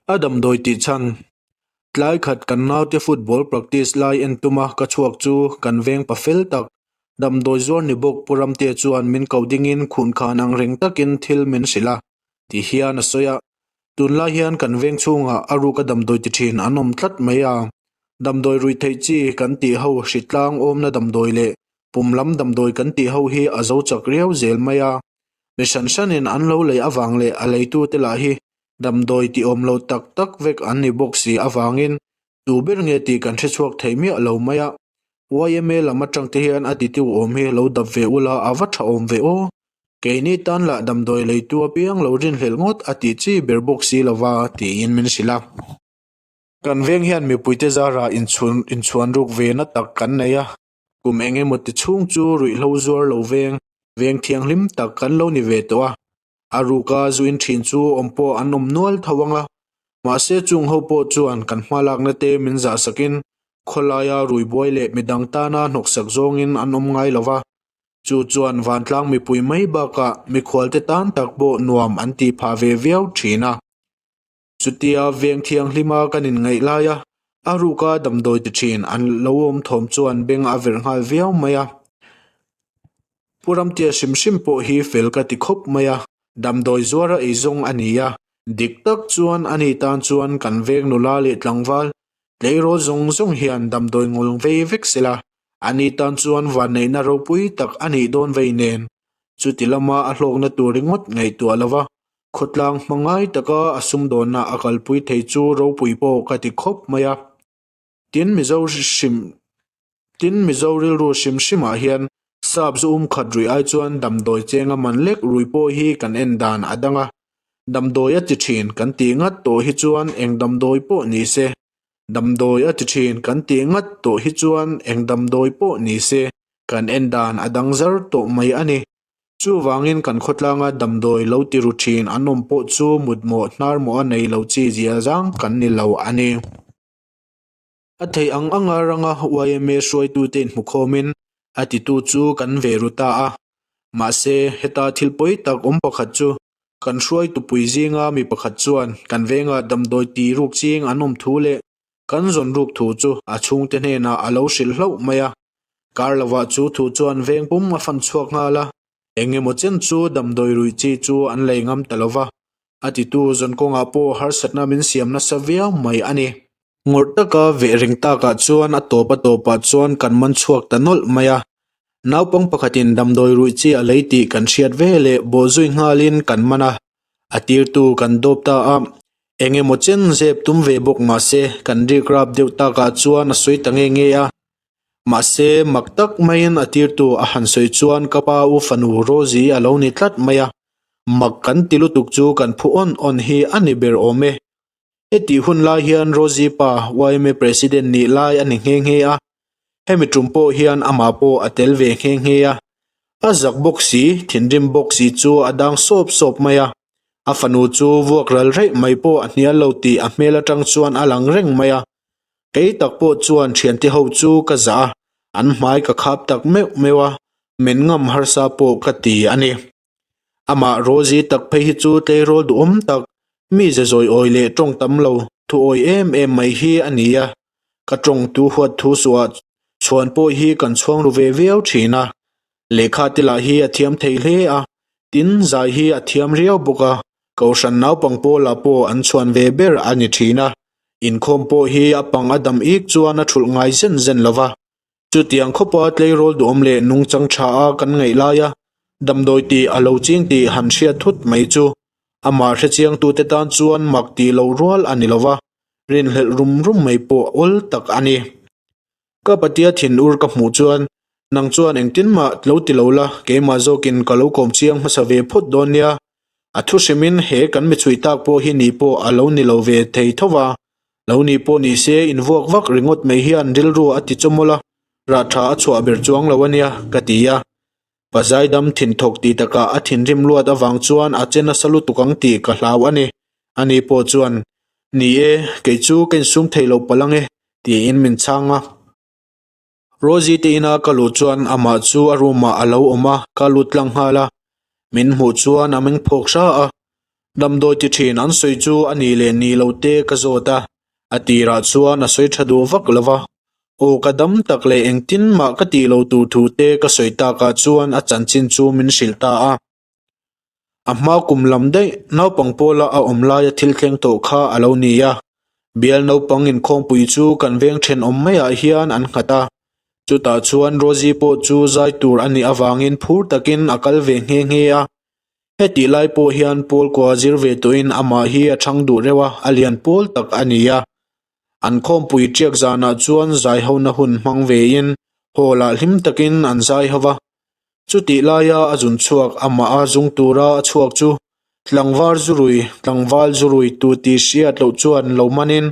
A damdawi tih chhan. Tlai khat kan naute football practice lai en tuma ka chhuak chu kan veng pa fel tak. Damdawi zuar ni bawk Pu Ramtea chuan min ko dingin khunkhan ang reng takin thil min hrilh a ti hian a sawi a. Tunlai hian kan veng chhungah a ruka damdawi ti thin an awm tlat mai a. Damdawi ruih theih chi kan tih ho hritlang awmna damdawi leh pum lam damdawi kan tih ho hi a zo chak riau zel mai a. Mi hran hranin an lo lei avang leh a leitute lah hi damdawi tih awm lo tak tak vek an ni bawk si avangin tu ber nge tih kan hre chhuak thei miah lo mai a. Yma lam atang te hian a titu awm hi lo dap ve ula a va tha awm ve aw. Keini tan lah damdawi leitu apiang lo rinhlelh ngawt a tih chi ber bawk si lova tiin min hrilh a. Kan veng hian mipuite zara inchhuan ruk ve na tak kan nei a. Kum eng emaw ti chhung chu ruihhlo zuar lo veng, veng thianghlim tak kan lo ni ve tawh a. A ruka zu in thin chu awm pawh an awm nual tho ang a. Mahse chung ho pawh chuan kan hma lakna te min zah sakin khawlaia rui buai leh midang tana hnawksak zawngin an awm ngai lo va. Chu chuan vantlang mipui mai bakah mikhualte tan tak pawh nuam an tih phah ve viau thin a. Chutia veng thianghlima kan inngaih laia a ruka damdawi ti thin an lo awm thawm chuan beng a verh nghal viau mai a. Pu Ramtia hrim hrim pawh hi fel ka ti khawp mai a, damdawi zuara ei zawng a ni a, dik tak chuan ani tan chuan kan veng nula leh tlangval tleirawl zawng zawng hian damdawi ngawl vei vek sela, ani tan chuan vanneihna ropui tak a nih dawn vei nen. Chuti lama a hlawkna tur ringawt ngaihtuah lova Khawtlang hma ngai taka a sumdawnna a kalpui thei chu ropui pawh ka ti khawp mai a. Tin Mizo hrim Tin Mizo rilru hrim hrimah hian sap zu um khat ruih ai chuan damdawi chenga man lek rui pawh hi kan en dan a dang a. Damdawi a ti thin kan tih ngat tawh hi chuan eng damdawi pawh ni se. Damdawi a ti thin kan tih ngat tawh hi chuan eng damdawi pawh ni se kan en dan a dang zar tawh mai a ni. Chuvangin kan khawtlanga damdawi lo ti ru thin an awm pawh chu mutmawh hnarmawh a nei lo chi zia zang kan ni lo a ni. A theih ang anga ranga yma hruaitute inhmukhawmin a titu chu kan ve ru ta a. Mahse, heta thil pawi tak awm pakhat chu kan hruaitupui zinga mi pakhat chuan kan venga damdawi ti ruk ching an awm thu leh kan zawn ruk thu chu a chhungte hnenah a lo hrilh hlauh mai a. Kar lovah chu thu chuan veng pum a fan chhuak nghal a, eng emaw chen chu damdawi ruih chi chu an lei ngam ta lo va, a titu zawn kawngah pawh harsatna min siam nasa viau mai a ni. Ngawrh taka veh reng takah chuan a tawp a tawpah chuan kan man chhuak ta nawlh mai a, naupang pakhatin damdawi ruih chi a lei tih kan hriat ve leh bawhzui nghalin kan man a, a tirtu kan dawp ta a, eng emaw chen zep tum ve bawk mah se kan rikrap deuh takah chuan a sawi ta nge nge a. Mahse, mak tak maiin a tirtu a han sawi chuan ka pa u fanu Rosie a lo ni tlat mai a, mak kan ti lutuk chu kan phu awn awn hi a ni ber awm e. Hetih hun lai hian Rosie pa yma President nih lai a ni nghe nghe a, hemi tum pawh hian amah pawh a tel ve nghe nghe a. A zak bawk si, thinrim bawk si chu a dang sawp sawp mai a, a fanu chu vuak ral raih mai pawh a hnial lo tih a hmel atang chuan a lang reng mai a. Kei tak pawh chuan thiante ho chu ka zah a, an hmai ka khap tak meuh meuh a, men ngam harsa pawh ka ti a ni. Amah Rosie tak phei hi chu tleirawl duhawm tak, mi ze zawi awi leh tawng tam lo, thu awi em em mai hi a ni a. Ka tawng tu huat thu suah chhuan pawh hi kan chhuang ru ve viau thin a. Lehkha te lah hi a thiam thei hle a, tin zai hi a thiam riau bawk a, Kohhran naupang pawlah pawh an chhuan ve ber a ni thin a, inkhawm pawh hi a pang a dam ik chuan a thulh ngai zen zen lo va. Chutiang khawpa tleirawl duhawm leh nungchang tha a kan ngaih laia damdawi tih a lo ching tih han hriat thut mai chu amah hrechiangtute tan chuan mak tih loh rual a ni lo va, rinhlelh rum rum mai pawh awl tak a ni. Ka patia thin ur ka hmuh chuan, Nang chuan engtin mah lo ti lo la, keimah zawkin ka lo kawm chiang hmasa ve phawt dawn nia. A thu hrimin he kan mi chhui tak pawh hi ni pawh a lo ni lo ve thei tho va. Lo ni pawh ni se invuak vak ringawt mai hian rilru a ti chawmawlh a, rah tha a chhuah ber chuang lo a nia, ka ti a. Pa zaidam thinthawk tih takah a thinrim luat avang chuan a che nasa lutuk ang tih ka hlau a ni. Ani pawh chuan, Ni e, kei chu ka insum thei lo palh ang e, tiin min chhang a. Rosie te ina ka luh chuan amah chu a room ah a lo awm a, ka lut tlang nghal a. Min hmuh chuan a meng phawk hra a. Damdawi ti thin an sawi chu a nih leh nih lo te ka zawt a, a tirah chuan a sawi tha duh vak lo va. Aw ka dam tak leh engtin mah ka tih lo tur thu te ka sawi takah chuan a chanchin chu min hrilh ta a. A hma kum lam daih naupang pawla a awm laia thil thleng tawh kha a lo ni a. Bial naupang inkhawmpui chu kan veng thenawm maiah hian an nghat a. Chutah chuan Rosie pawh chu zai tur a nih avangin phur takin a kal ve nghe nghe a. Hetih lai pawh hian Paul kua zir ve tawhin amah hi a chhang duh reuh a, a lian pawl tak a ni a. An khawmpui ṭiak zanah chuan zai hona hun hmang vein hall ah hlim takin an zai ho va. Chutih laia a zun chhuak amah a zung tura a chhuak chu tlangval zurui, tlangval zurui tu tih hriat loh chuan lo manin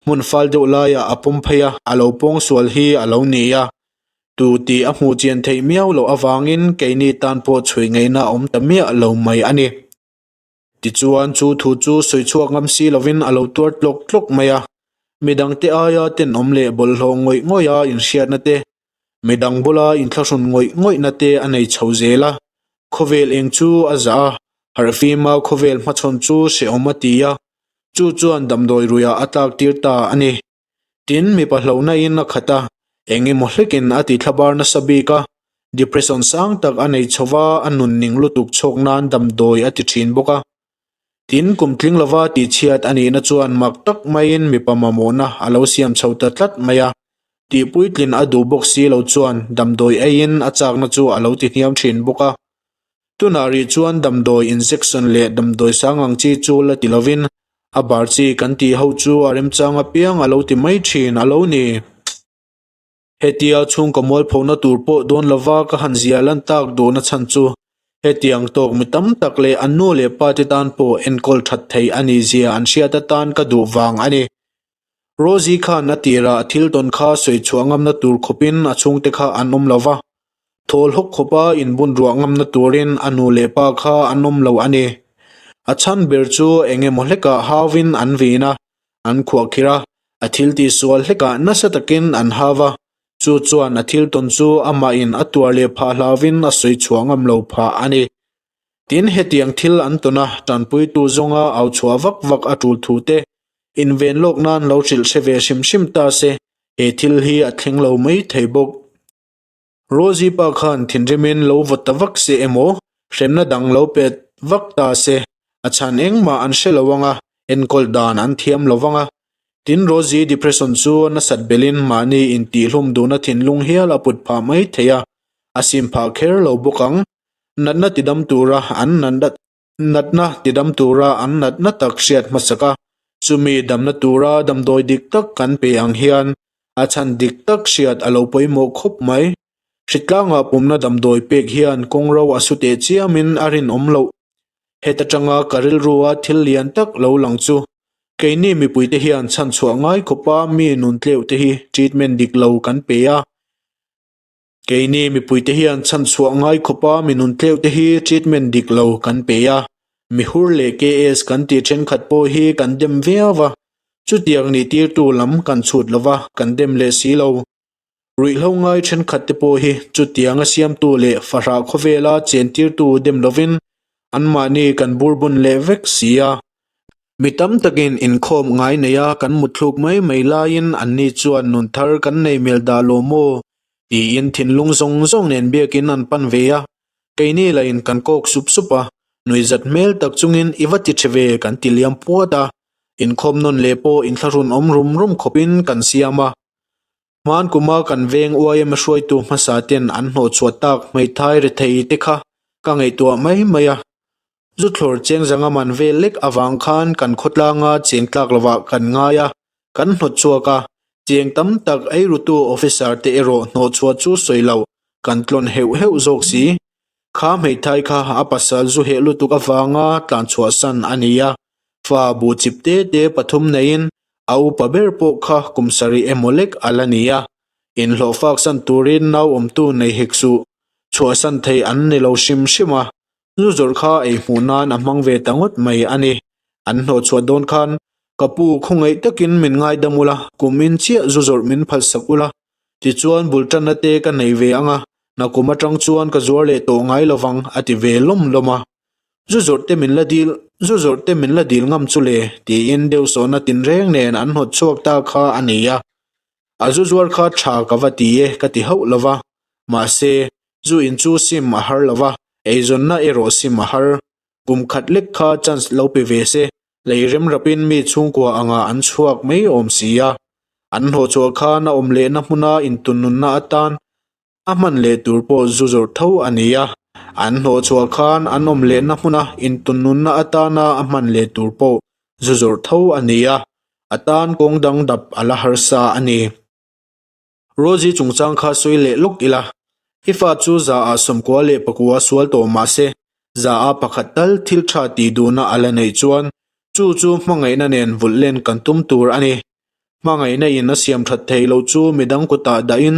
hmun fal deuh laiah a pawm phei a, a lo pawngsual hi a lo ni a. Tu tih a hmuh chian theih miau loh avangin keini tan pawh chhui ngaihna a awm ta miah lo mai a ni. Tichuan chu thu chu sawi chhuak ngam si lovin a lo tuar tlawk tlawk mai a. Midangte aia tenawm leh bawlhhlawh ngawih ngawih a inhriatna te, midang bula inthlahrun ngawih ngawihna te a nei chho zel a. Khawvel eng chu a zah a, harhfima khawvel hmachhawn chu hrehawm a ti a, chu chuan damdawi ruiah a tlak tir ta a ni. Tin, mipa hlauhna in a khat a, eng emaw hlekin a ti thlabar nasa bik a, depression sang tak a nei chho va, a nun ning lutuk chhawk nan damdawi a ti thin bawk a. Tin, kum tling lova tihchhiat a nihna chuan mak tak maiin mipa mamawhna a lo siam chho ta tlat mai a, tihpuitlin a duh bawk si lo chuan damdawi eiin a chakna chu a lo ti hniam thin bawk a. Tunah rih chuan damdawi injection leh damdawi sang ang chi chu la ti lovin A bar chi kan tih ho chu a remchang apiang a lo ti mai thin a lo ni. Hetia chhungkaw mualphona tur pawh dawn lova ka han zia lan tak duhna chhan chu hetiang tawk mi tam tak leh an nu leh pa te tan pawh enkawl that thei a nih zia an hriat atan ka duh vang a ni. Rosie khan a tirah a thil tawn kha sawi chhuah ngamna tur khawpin a chhungte kha an awm lova, Thawl hawk khawpa inbun ruah ngamna turin a nu leh pa kha an awm lo a ni. A chhan ber chu eng emaw hlekah hauvin an vin a, an khuahkhirh a, a thil tihsual hlekah nasa takin an hau a, chu chuan a thil tawn chu amahin a tuar leh phah hlauvin a sawi chhuah ngam lo phah a ni. Tin, hetiang thil an tawn a, tanpuitu zawnga au chhuah vak vak a tul thu te inven lawk nan lo hrilh hre ve hrim hrim ta se, he thil hi a thleng lo mai thei bawk. Rosie pa khan thinrimin lo vawt ta vak se emaw, hremna dang lo pet vak ta se, a chhan engmah an hre lo ang a, enkawl dan an thiam lo vang a. Tin, Rosie depression chu a nasat belhin mahni intihhlum duhna thinlung hial a put phah mai thei a, a sim phah kher lo bawk ang. Natna tidam tura an natna Natna tidam tura an natna tak hriat hmasak a, chumi damna tura damdawi dik tak kan pe ang hian a chhan dik tak hriat a lo pawimawh khawp mai. Hritlangah pumna damdawi pek hian kawngro a su teh chiamin a rinawm loh. Heta tanga ka rilrua thil lian tak lo lang chu keini mipuite hian chhanchhuah ngai khawpa mi nun tleuh te hi treatment dik lo kan pe a. Keini mipuite hian chhanchhuah ngai khawpa mi nun tleuh te hi treatment dik lo kan pe a, mihur leh KS kan tih thenkhat pawh hi kan dem viau a, chutiang nih tirtu lam kan chhut lova kan dem leh si lo. Ruihhlo ngai thenkhat te pawh hi chutianga siamtu leh fahrah khawvela chen tirtu dem lovin anmahni kan burbun leh vek si a. Mi tam takin inkhawm ngai neia kan mutthluk mai mai laiin anni chuan nun thar kan nei mel dah lo maw? tiin thinlung zawng zawng nen biakin an pan ve a, keini lahin kan kawk sup sup a, nuihzat hmel tak chungin i va ti tha ve kan ti liam puat a, inkhawm nawn leh pawh inthlahrun awm rum rum khawpin kan siam a. Hman kuma kan veng uaim a hruaitu hmasa ten an hnawhchhuah tak hmeithai rethei te kha ka ngaihtuah mai mai a, zu thlawr cheng zanga man vel lek avang khan kan khawtlanga cheng tlak lovah kan ngai a, kan hnawtchhuak a, cheng tam tak eirutu officer te erawh hnawhchhuah chu sawi loh kan tlawn heuh heuh zawk si. Kha hmeithai kha a pasal zu heh lutuk avanga tlanchhuahsan a ni a, fa bu chip te te pathum neiin a upa ber pawh kha kum sarih emaw lek a la ni a, inhlawhfaksan turin nau awmtu nei hek suh, chhuahsan thei an ni lo hrim hrim a, zu zawrh kha ei hmuh nan a hmang ve ta ngawt mai a ni. An hnawhchhuah dawn khan, Ka pu, khawngaih takin min ngaidam ula, kum in chiah zu zawrh min phalsak ula, tichuan bul tanna te ka nei ve ang a, nakum atang chuan ka zuar leh tawh ngai lovang, a ti ve lawm lawm a. Zu zawrh te min la dil, zu zawrh te min la dil ngam chu le, tiin deuhsawhna tinreng nen an hnawt chhuak ta kha a ni a. A zu zuar kha tha ka va ti e ka ti hauh lo va, mahse, zu in chu sim a har lo va, eizawnna erawh sim a har. Kum khat lek kha chance lo pe ve se, lei rem rapin mi chhungkua angah an chhuak mai awm si a. An hlawhchhuah khan a awm lehna hmuna intunnunna atan A hman leh tur pawh zu zawrh tho a ni a, an hnawhchhuah khan an awm lehna hmuna intunnunna atana a hman leh tur pawh zu zawrh tho a ni a, a tan kawng dang dap a la harsa a ni. Rosie chungchang kha sawi leh lawk ila, i fa chu zaah 94 leh pakua sual tawh mah se, zaah pakhat tal thil tha tih duhna a la neih chuan chu chu hmangaihna nen vulh len kan tum tur a ni. Hmangaihna in a siam that theih loh chu midang kutah dahin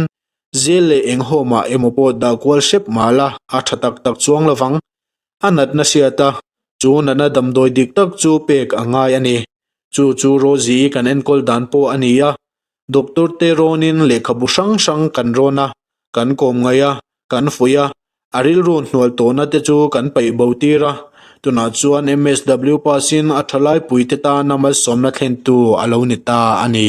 Zel leh eng hawmah emaw pawh dah kual hrep mah la, a tha tak tak chuang lovang. A natna hriat a, chu natna damdawi dik tak chu pek a ngai a ni. Chu chu Rosie-i kan enkawl dan pawh a ni a, Doctor te rawnin lehkhabu hrang hrang kan rawn a, kan kawm ngaih a, kan fuih a, a rilru hnual tawhna te chu kan paih bo tir a, tunah chuan MSW pass-in a thalai puite tana malsawmna thlentu a lo ni ta a ni.